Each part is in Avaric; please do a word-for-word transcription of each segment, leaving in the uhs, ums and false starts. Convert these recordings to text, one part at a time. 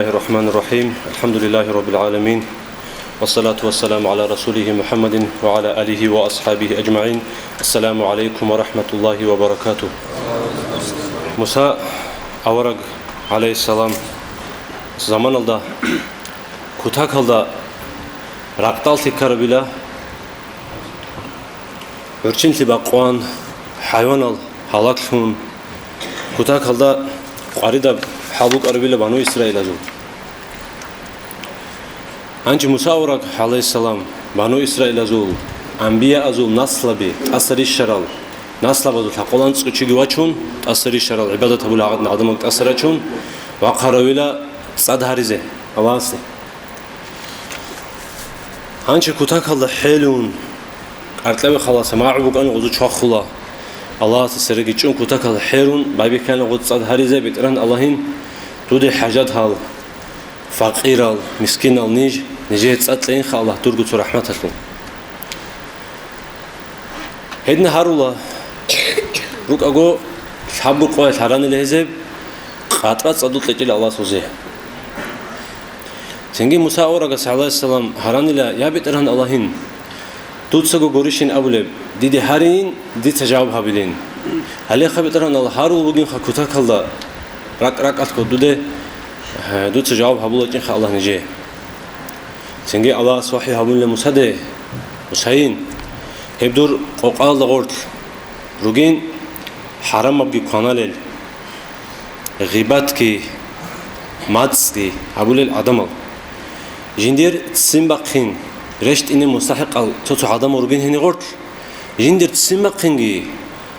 الرحمن الرحيم. الحمد لله رب العالمين. والصلاة والسلام على رسوله محمد وعلى آله وأصحابه أجمعين. السلام عليكم ورحمة الله وبركاته. Муса авараг, гӀалайгьиссалам, заманалда кутакалда ракъдал лъикарабила, гӀурччинлъи бакъван, хӀайванал гьалаклъун, кутакалда къваридаб хӀал букӀарабила бану Исраилазул. Гьанже Муса авараг, гӀалайгьиссалам, бану Исраилазул, анбияазул наслаби тӀаса рищарал, наслабазул лъакъул анцӀго чиги вачун, тӀаса рищарал гӀибадат гьабулел гӀадамал тӀаса рачун, вахъаравила цӀад гьаризе Аллагьасде. Гьанже кутакалда хӀелун, къаркьаби халаса магӀу букӀани гъозу чвахула. Аллагьасда цереги чӀун кутакалда хӀерун, байбихьана гъоз цӀад гьаризе, БетӀергьан Аллагьин, дуде хӀажат гьал, факъирал, мискинал ниж, нижее цӀад кьейинха Аллагь дурго цо рахӀматалъул. Гьедин гьарула, рукӀаго лъабго къоялъ гьаранила гьезеб, къатӀра цӀадул кьечӀила Аллагьас гъозе. Цинги Муса аварагас, гӀалайгьиссалам, гьаранила: «Я БетӀергьан Аллагьин, дуцаго гурищин абулеб, диде гьарин, дица жаваб гьабилин. Гьалеха, БетӀергьан Аллагь, гьарул бугинха кутакалда ракӀ-ракӀалъго дуде, гье, дуца жаваб гьабулачӀинха Аллагь нижее». Цинги Аллагьас вахӀю гьабунила Мусаде: «Мусайин, гьеб дур къокъалда гъорлъ ругин хӀарамабги кваналел, гъибатги, мацӀги гьабулел гӀадамал. Жиндир ццин бахъин рещтӀине мустахӀикъал цо-цо гӀадамал ругин гьенир гъорлъ, жиндир ццин бахъинги,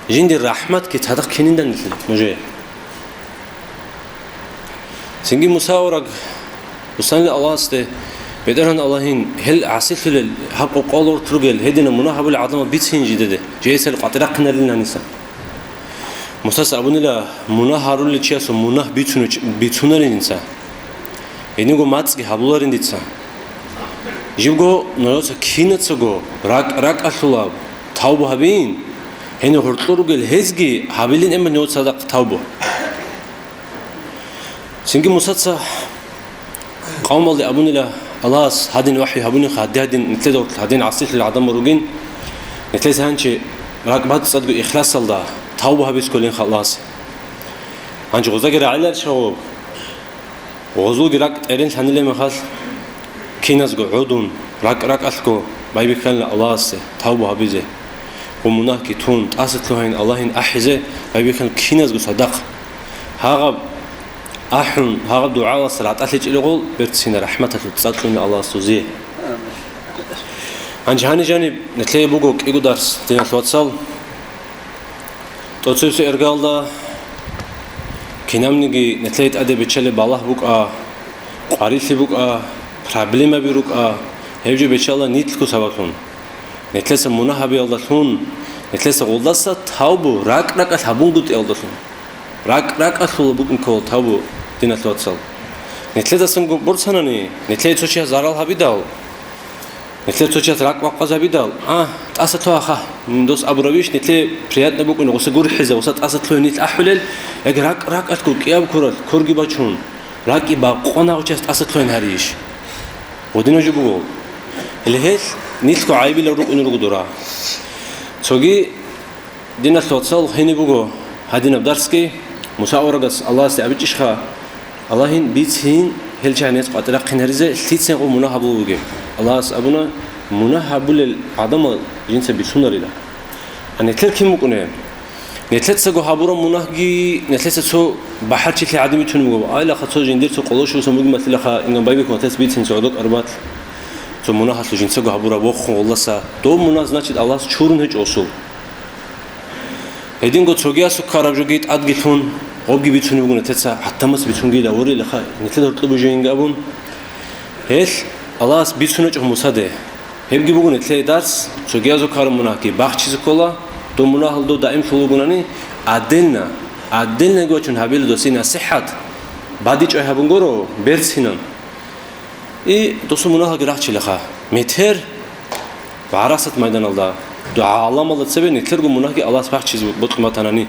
жиндир рахӀматги цадахъ кининдан нужее». Цинги Муса авараг гьусанила Аллагьасде: «БетӀергьан Аллагьин, гьел гӀасилъулел, гьаб къокъал гъорлъ ругел, гьединаб мунагь гьабулел гӀадамал бицин жидеде, жеяцал къватӀирахъинарилин гьаниса». Мусас абунила: «Мунагь гьарулел чиясул мунагь бицунач-, бицунарин дица. Гьединго мацӀги гьабуларин дица. Живго нужеца кинацаго ракӀ-ракӀалъулаб тавбу гьабин, гьениб гьоркьор ругел гьезги гьабилин нужеца цадахъ тавбу». Цинги Мусаца къавмалде абунила: «Аллагьас гьадин вахӀю гьабунихъ, гьадин-гьадин нилъеда гьадин гӀасилъулел гӀадамал ругин, нилъеца гьанже ракӀ бацӀцӀадго ихласалда тавбу гьабизе кколинха Аллагьасе». Гьанже гъозаги рагӀиларищ гъоб? Гъозулги ракӀ тӀерен лъанилеб мехалъ, киназго гӀодун, ракӀ-ракӀалъго байбихьанила Аллагьасе тавбу гьабизе, гъо мунагьги тун, тӀаса лъугьайин Аллагьин ахӀизе байбихьан киназго цадахъ. Гьагъаб ахӀун, гьагъаб дугӀалас ратӀалъичӀел гъол берцина рахӀматалъул цӀакълъуна Аллагьас дозие. Гьанже гьаниб жаниб нилъее буго кӀиго дарс, диналъ вацал. ТӀоцебесеб иргалда кинабниги нилъее тӀаде бечелеб балагь букӀа, къварилъи букӀа, проблемаби рукӀа, гьеб жо бечала нилъго сабаблъун. Нилъеца мунагь гьабиялдалъун, нилъеца гъолдаса тавбу ракӀ-ракӀалъ гьабунгутӀиялдалъун. РакӀ-ракӀалъула букӀин ккола тавбу, диналъ вацал. Нилъедасан борцанани, нилъее цо чияс зарал гьабидал, нилъер цо чияс ракӀ бакъазабидал, а, тӀаса лъугьаха, дос абуравищ, нилъее приятно букӀин гъуса гурхӀизе, гъуса тӀаса лъугьин нилъ ахӀулел, яги ракӀ-ракӀалъго кӀияб ккурал, ккурги бачун, ракӀги бакъван гьав чияс тӀаса лъугьин гьарийищ? Гъодинав жо буго. Гьеле гьелъ нилъго гӀайибилал рукӀун руго дора. Цоги, диналъ вацал, гьениб буго гьадинаб дарсги, Муса аварагас Аллагьасде абичӀищха, Аллагьин бицин гьел чагӀи нилъ къватӀирахъин гьаризе, лъицин гъо мунагь гьабулеб бугеб? Аллагьас абуна, мунагь гьабулел гӀадамал жинца бицунарила. А нилъер кин букӀунеб? Нилъецаго гьабураб мунагьги нилъеца цо бахӀарчилъи гӀадин бицунеб буго. Айлаха цо жиндир цо къоло щусан бугеб малъилаха, инган байбихьун нилъеца бицин цо гӀодокӀ арбат. Цо мунагьалъул жинцаго гьабураб вохун гъолласа. Доб мунагь, значит, Аллагьас чурун гьечӀо осул. Гьединго цогиясухъ ккараб жоги тӀадги лъун, гъобги бицунеб буго нилъеца, гӀаттамас бицунгила ворилаха, нилъеда гьоркьоб бужейинги абун. Гьелъ Аллагьас бицун гьечӀо Мусаде. Гьебги буго нилъее дарс, цогиязухъ ккараб мунагьги бахчизе ккола, доб мунагьал дов даимлъун вугунани, отдельно, отдельноги вачун гьабила досие насихӀат, бадичӀвай гьабун гуро, берцинан. И досул мунагьалги рахчилаха. Метер ва гӀарасат майданалда, дугӀа гӀаламалда цебе нилъерго мунагьги Аллагьас бахчизе бокьун батанани.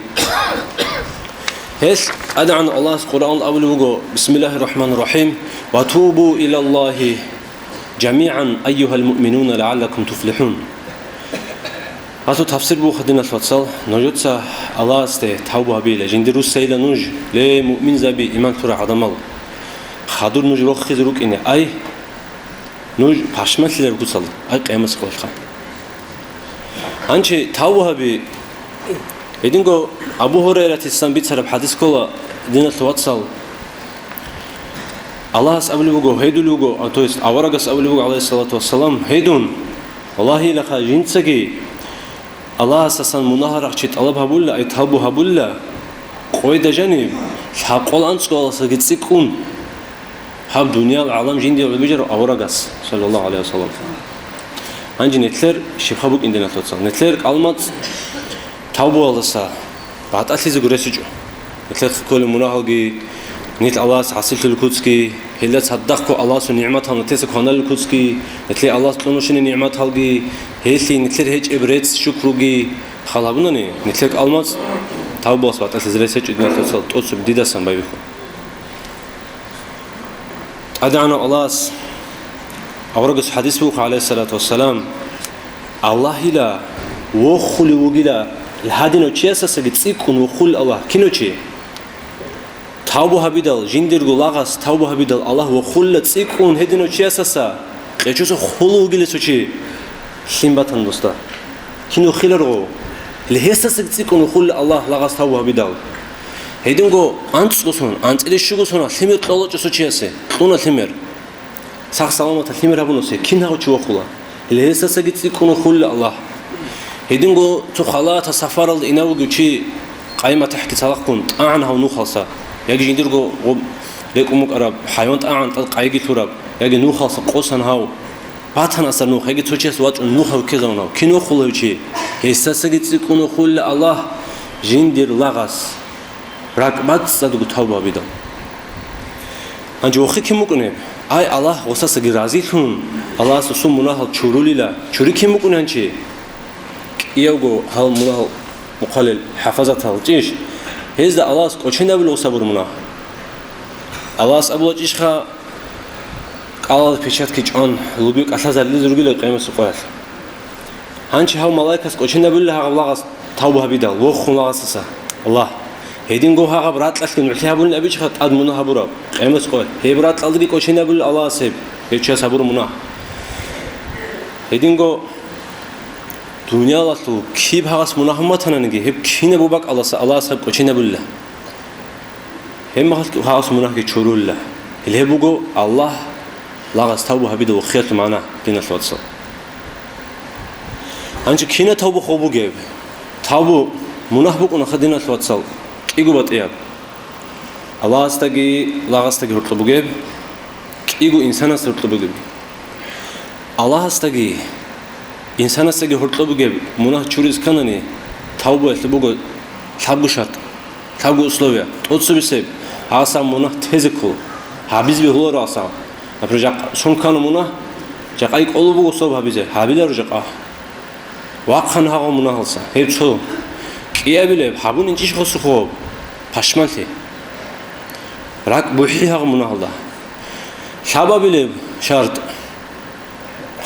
Гьелъ ТӀадегӀанав Аллагьас Къуръан абулеб буго: «Бисмиллагьир рахӀманир рахӀим, ва тубу илаллагьи жамигӀан, айюгьал муъминуна, лагӀаллакум туфлихӀун». Гьасул тафсир буго, диналъ вацал, нужеца Аллагьасде тавба гьабейила, жиндир руссайила нуж, ле, муъминзаби, иман лъурал гӀадамал. Хадур нуж рохизе рукӀине, ай, нуж пашманлъиларел куцалда, ай, къиямасеб къоялъха. Гьанже тавба гьаби. Гьединго Абу Гьурайратисан бицараб хӀадис ккола, диналъ вацал. Аллагьас абулеб буго, гьедулеб буго, а, то есть аварагас абулеб буго, гӀалайгьиссалату вассалам, гьедун, валлагьилаха, жинцаги Аллагьасасан мунагьал рахъ чи тӀалаб гьабула, ай тавбу гьабула, къойда жаниб, лъабкъоялда анцӀгоялдасаги цӀикӀкӀун. Гьаб дуниял гӀалам жиндие гӀоло бижарав аварагас, саллаллагьу гӀалайгьи вассалам. Гьанже нилъер щибха букӀин, диналъ вацал. Нилъер кӀалмацӀ тавбуялдаса батӀалъизего ресичӀо. Нилъер кколел мунагьалги, нилъ Аллагьас гӀасилъулел куцги, гьелда цадахъго Аллагьасул нигӀматал нилъеца кваналел куцги, нилъее Аллагьас кьунущинал нигӀматалги, гьелъие нилъер гьечӀеб рецц-шукруги хал гьабунани, нилъер кӀалмацӀ тавбуялдаса батӀалъизе ресичӀо, диналъ вацал, тӀоцебе дидасан байбихьун. ТӀадегӀанав Аллагьас, аварагас хӀадис буго, гӀалайгьиссалату вассалам, Аллагьила вохулев вугила гьадинав чиясасаги цӀикӀкӀун вохулел Аллагь. Кинав чи? Тавбу гьабидал, жиндирго лагъас тавбу гьабидал Аллагь вохулила цӀикӀкӀун гьединав чиясаса, къечоса хулев вугила цо чи. Лъим батана досда. Кин вохиларго? Гьесасаги цӀикӀкӀун вохулила Аллагь лагъас тавбу гьабидал. Гьединго анцӀго сон, анцӀила щуго сона лъимер кьолачӀо цо чиясе, кьуна лъимер. Сах-саламаталъ лъимер гьабуна цо, кин гьав чи вохула? Гьесасаги цӀикӀкӀун вохулила Аллагь. Гьединго цо халатаб сапаралда инев вугев чи къайи-матахӀги цалахъун тӀагӀан гьав нухалса, яги жиндирго гъоб рекӀун букӀараб хӀайван тӀагӀан тӀад къайиги лъураб, яги нухалса къосан гьав. Батана асар нух, яги цо чияс вачӀун нух гьав ккезавун гьав. Кин вохула гьев чи? Гьесасаги цӀикӀкӀун вохулила Аллагь жиндир лагъас ракӀбацӀцӀадго тавба гьабидал. Гьанже вохи кин букӀунеб? Ай, Аллагь гъосасаги разилъун, Аллагьас гъосул мунагьал чурулила. Чури кин букӀунеб гьанже? КӀиявго гьал мунагьал мухъалел хӀафазатал чӀищ? Гьезда Аллагьас кӀоченабулеб гъосаб бур мунагь? Аллагьас абула чӀищха, кӀалалда печатьги чӀван, лугби кӀалъазарилизе ругила къиямасеб къоялъ. Гьанже гьав малаикас кӀоченабулила гьагъаб лагъас тавба гьабидал, вохун лагъасаса, Аллагь. Гьединго гьагъаб ракьалъги нугӀлъи гьабулин абичӀха тӀад мунагь гьабураб, къиямасеб къоялъ. Гьеб ракьалдаги кӀоченабулила Аллагьас гьеб, гьев чияс гьабураб мунагь. Гьединго дуниялалъул киб гьагъас мунагь батананиги, гьеб кинабго бакӀалдаса Аллагьас гьеб кӀоченабулила. Гьеб мехалъ гьагъас мунагьги чурулила. Гьеле гьеб буго Аллагь лагъас тавбу гьабида вохиялъул магӀна, диналъ вацал. Гьанже кинаб тавбу хоб бугеб? Тавбу мунагь букӀунаха, диналъ вацал, кӀиго батӀияб. Аллагьасдаги лагъасдаги гьоркьоб бугеб, кӀиго инсанасда гьоркьоб бугеб. Аллагьасдаги инсанасдаги гьоркьоб бугеб мунагь чуризе кканани, тавбуялъе буго лъабго шартӀ. Лъабго условие, тӀоцебесеб, гьасаб мунагь тезе ккола, гьабизе бегьуларо гьасаб. Например, жакъа сон ккана мунагь, жакъа кӀолеб буго соб гьабизе, гьабиларо жакъа. Вахъана гьагъав мунагьалса, гьеб цо. КӀиабилеб, гьабун инчӀищ гъосухъ пашманлъи. РакӀ бухӀи гьагъав мунагьалда. Лъабабилеб шартӀ.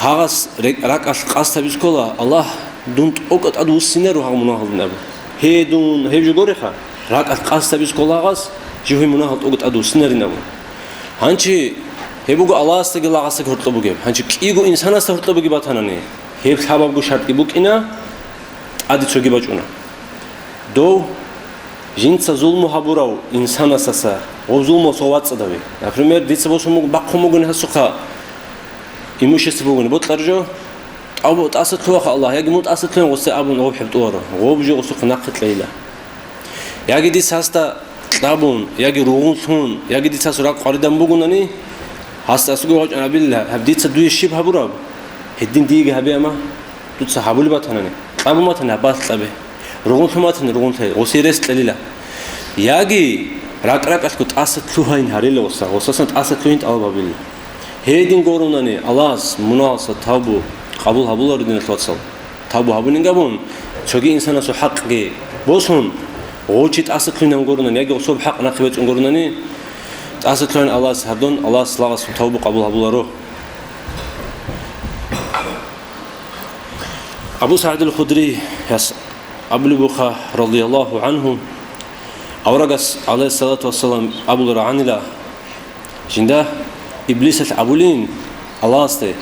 Гьагъас рек-, ракӀалъ къасд гьабиз ккола, Аллагь, дун тӀокӀа тӀад вуссинаро гьагъ мунагьалдин абу. Гье, дун, гьеб жо гореха, ракӀалъ къасд гьабиз ккола гьагъас, жив гьев мунагьал тӀокӀа тӀад вуссинарин абу. Гьанчи гьеб буго Аллагьасдаги лагъасдаги гьоркьоб бугеб. Гьанчи кӀиго инсанасда гьоркьоб бугеб батанани, гьеб лъабабго шартӀги букӀина, тӀаде цоги бачӀуна. Дов жинца зулму гьабурав инсанасаса гъоб зулмуялъул вацӀцӀадаве. Например, дица босун буго, бахъун бугони гьасухъа имущество бугони, бокьараб жо, тӀаб-, тӀаса лъугьаха Аллагь, яги мун тӀаса лъугьин гъосде абун гъоб хӀеб тӀуаро, гъоб жо гъосухъе нахъе кьейила. Яги дица гьасда кьабун, яги ругъун лъун, яги дица гьасул ракӀ къваридан бугонани, гьасда асуго вачӀун абила, гьаб дица дуе щиб гьабураб? Гьедин диеги гьабе, амма дуца гьабулеб батанани, кьабун батани, гьаб балъ кьабе. Ругъун лъун батани, ругъун лъе, гъосие рес кьелила. Яги ракӀ-ракӀалъго тӀаса лъугьайин гьарила гъоса, гъосасан тӀаса лъугьин тӀалаб гьабила. Гьедин гурунани Аллагьас мунагьалса тавбу къабул гьабуларо, диналъ вацал. Тавбу гьабунин абун, цоги инсанасул хӀакъги босун, Гъов чи тӀаса лъугьинан гурунани, яги гъосул хӀакъ нахъе бецӀун гурунани, тӀаса лъугьин Аллагьас гьардун, Аллагьас лагъасул тавбу къабул гьабуларо. Абу СагӀид ал-Худрияс абулеб буха, радияллагьу гӀангьу, аварагас, гӀалайгьиссалату вассалам, абуларагӀанила, жинда Иблисалъ абулин Аллагьасде: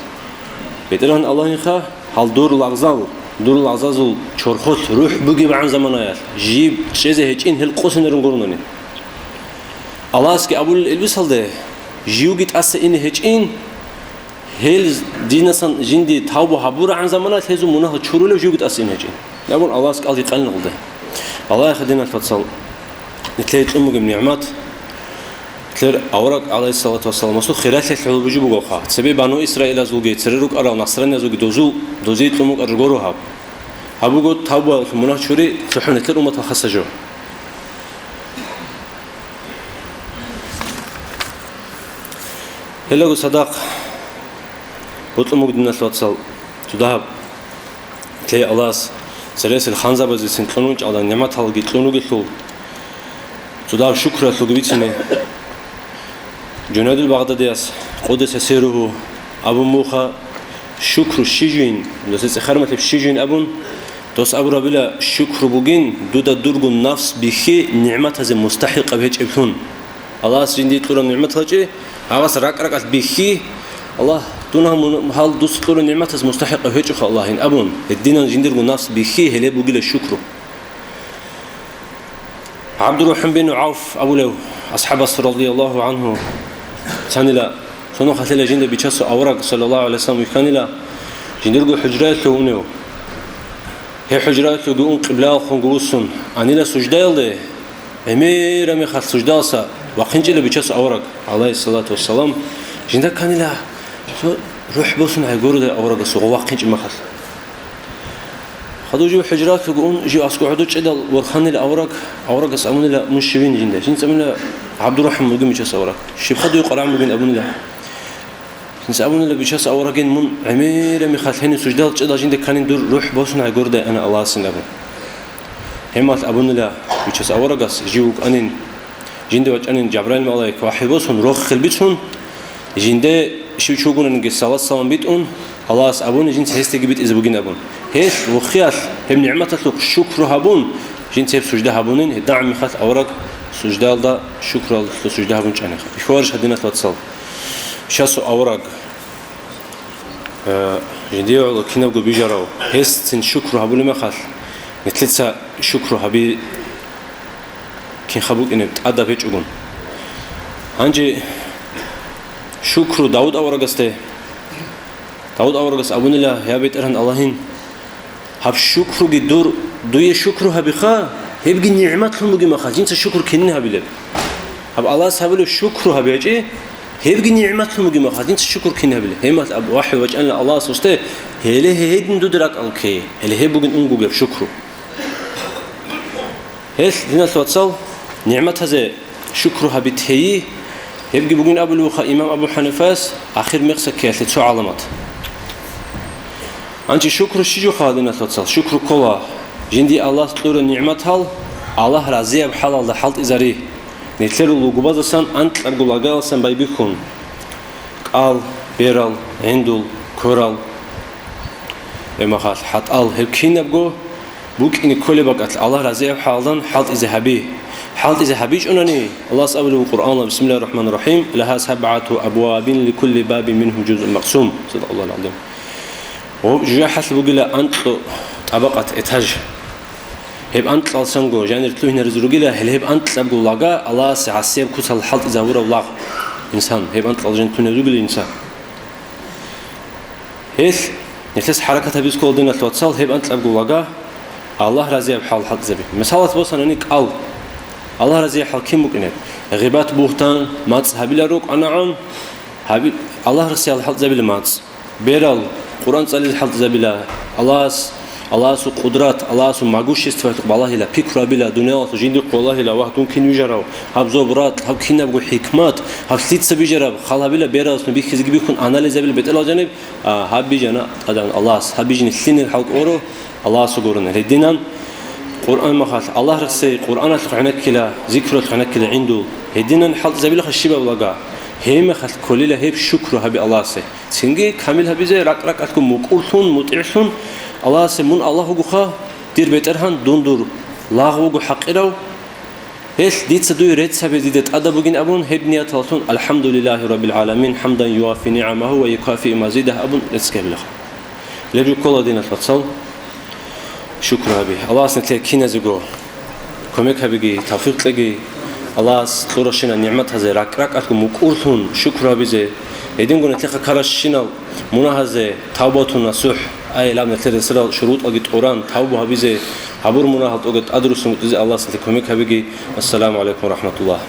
«БетӀергьан Аллагьинха, гьал дур лагъзал, дур лагъзазул чорхолъ рухӀ бугебгӀан заманаялъ, жиб чӀезе гьечӀин гьел къосинарун гурунани». Аллагьасги абулел Иблисалде: «Живги тӀаса ине гьечӀин, гьел динасан жинде тавбу гьабурагӀан заманаялъ гьезул мунагьал чурулев живги тӀаса ине гьечӀин». Абун Аллагьас кӀал гьикъанин гъулде. Аллагьиха, диналъ вацал, нилъее кьун бугеб нигӀмат, нилъер авараг, гӀалайгьиссалату вассаламасул, хиралъиялъ гьабулеб жо бугоха. Цебе бану Исраилазулги, церер рукӀарал насраниязулги дозул, дозие кьун букӀараб жо гуро гьаб. Гьаб буго тавбуялъул мунагь чури цохӀо нилъер умматал хаса жо. Гьелаго цадахъ бокьун буго, диналъ вацал, цо дагьаб. Лъей Аллагьас цересел ханзабазецин кьун вукӀарал нигӀматалги кьун вугелъул, цо дагьаб шукруялъулги бицине. Жунайдул Багъдадияс, къуддиса сирругьу, абун буха: «Шукру щижуйин, досда цӀехармалъи щижуйин», — абун, дос абурабила: «Шукру бугин дуда дурго нафс бихьи нигӀматазе мустахӀикъаб гьечӀеблъун». Аллагьас жиндие кьураб нигӀмат гьечӀи, гьабас ракӀ-ракӀалъ бихьи: «Аллагь, дун гьал мун-, гьал дуца кьураб нигӀматаз мустахӀикъав гьечӀоха Аллагьин», — абун, гьединан жиндирго нафс бихьи, гьеле бугила шукру. ГӀабдуррахӀман бин ГӀавф абулев асхӀабас, радияллагьу гӀангьу, цанила, цо нухалъила жинда Бичасул авараг, саллаллагьу гӀалайгьи вассалам, вихьанила, жиндирго хӀужраялъув унев. Гьеб хӀужраялъувги ун, къиблаялхунги вуссун, анила суждаялде, гӀемераб мехалъ суждаялдаса вахъинчӀила Бичасул авараг, гӀалайгьиссалату вассалам, жинда кканила, цо рухӀ босун гӀайгурадай аварагасул гъов вахъинчӀеб мехалъ. Хадув жив хӀужраялъувги ун, жив аскӀов гӀодов чӀедал ворханила авараг, аварагас абунила: «Мун щивин жинда?» Жинца абунила: «ГӀабдуррахӀман вугин Бичасул авараг». «Щибха дуе къваригӀун бугин?» — абунила. Жинца абунила: «Бичасул аварагин, мун гӀемераб мехалъ гьенив суждал чӀедал жинда кканин дур рухӀ босун гӀайгурадай ана Аллагьасин», — абун. Гьеб мехалъ абунила Бичасул аварагас, жив вукӀанин, жинда вачӀанин Жабраил малаик вахӀю босун, рохел бицун, жинде щив чи вугониги салат-салам битӀун, Аллагьас абуни жинца гьесдеги битӀизе бугин абун. Гьелъ вохиялъ, гьеб нигӀматалъухъ шукру гьабун, жинца гьеб сужда гьабунин, гьедагӀаб мехалъ авараг суждаялда шукруялъул сужда гьабун чӀаниха. Ихварищ гьадиналъ вацал. Щасу авараг, э, жиндие гӀоло кинабго бижарав, гьесцин шукру гьабулеб мехалъ, нилъеца шукру гьаби кинха букӀинеб тӀадаб гьечӀогун. Гьанже шукру Давуд аварагасде. Давуд аварагас абунила: «Я БетӀергьан Аллагьин, гьаб шукруги дур, дуе шукру гьабиха, гьебги нигӀматлъун бугеб мехалъ, жинца шукру кинин гьабилеб? Гьаб Аллагьас гьабулеб шукру гьабичӀи, гьебги нигӀматлъун бугеб мехалъ, жинца шукру кинин гьабилеб?» Гьеб мехалъ аб-, вахӀю бачӀанила Аллагьас гьесде: «Гьеле гьедин дуда ракӀалде ккей, гьеле гьеб бугин унгогеб шукру». Гьелъ, диналъ вацал, нигӀматазе шукру гьаби тейи, гьебги бугин абулеб буха имам Абу ХӀанифас ахир мекъса ккеялъе цо гӀаламат. Гьанже шукру щижуха, диналъ вацал? Шукру ккола: жиндие Аллагьас кьураб нигӀматал Аллагь разияб хӀалалда хӀалтӀизари, нилъер лугбазасан анкьабго лагаялдасан байбихьун, кӀал, берал, гӀиндул, кверал, гьеб мехалъ хӀатӀал, гьеб кинабго букӀине кколеб бакӀалъ Аллагь разияб хӀалалда хӀалтӀизе гьаби. ХӀалтӀизе гьабичӀунани, Аллагьас абулеб Къуръаналда: «Бисмиллагьир рахӀманир рахӀим, лагьа сабгӀату абвабин ликулли бабин мингьум жузъун макъсум». Садакъаллагьул гӀазим. Гьеб жужахӀалъ бугила анкьго тӀабакъат, этаж. Гьеб анкьалдасанго жанир лъугьинаризе ругила, гьеле гьеб анкьабго лага Аллагьасе гӀасияб куцалъ хӀалтӀизабураб лагъ инсан, гьеб анкьалда жан лъугьинаризе ругила инсан. Гьелъ, нилъеца хӀаракат гьабизе ккола, диналъ вацал, гьеб анкьабго лага Аллагь разияб хӀал хӀалтӀизаби. Мисалалъ босанани кӀал. Аллагь разияб хӀал кин букӀинеб? Гъибат, бугьтан, мацӀ гьабиларо рукӀанагӀан, гьаби-, Аллагь разияб хӀал хӀалтӀизабила мацӀ. Берал, Къуръан цӀализе хӀалтӀизабила, Аллагьас, Аллагьасул къудрат, Аллагьасул могуществоялъухъ балагьила, пикру гьабила, дуниялалъул жиндихъ балагьила, вагь, дун кин вижарав, гьаб зоб-ратӀ, гьаб кинабго хӀикмат, гьаб лъица бижараб, хал гьабила, бераласун бихьизеги бихьун, анализ гьабила бетӀерал жаниб, А, гьаб бижана тӀадегӀан Аллагьас, гьаб бижине лъилин хӀалкӀ гуро, Аллагьасул гурони. Гьединан Къуръан махалъ, Аллагь рехсей, Къуръаналъухъ гӀенеккила, зикралъухъ гӀенеккила гӀиндул. Гьединан хӀалтӀизабилаха щибаб лага, гьеб мехалъ кколила гьеб шукру гьаби Аллагьасе. Цинги камил гьабизе, ракӀ-ракӀалъго мукӀурлъун, мутӀигӀлъун, Аллагьасе: «Мун Аллагь вугоха, дир БетӀергьан, дун дур лагъ вуго хӀакъирав, гьелъ дица дуе рецц гьабизе дида тӀадаб бугин», абун, гьеб нияталлъун: «АлхӀамдулиллагьи раббил гӀаламин, хӀамдан юафи нигӀамагьу ва юкафиу мазидагь», абун рецц гьабилаха. Гьеб жо ккола, диналъ вацал, шукру гьаби. Аллагьас нилъее киназего кумек гьабиги, тавфикъ кьеги. Аллагьас кьуращинал нигӀматазе ракӀ-ракӀалъго мукӀурлъун шукру гьабизе. Гьединго нилъеха ккаращинал мунагьазе тавбатун насухӀ, ай, гьаб нилъер ресарал шурутӀалги тӀуран тавба гьабизе, гьабур мунагьал тӀоге тӀадруссун бутӀизе Аллагьас нилъее кумек гьабиги. Ассаламу гӀалайкум ва рахӀматуллагь.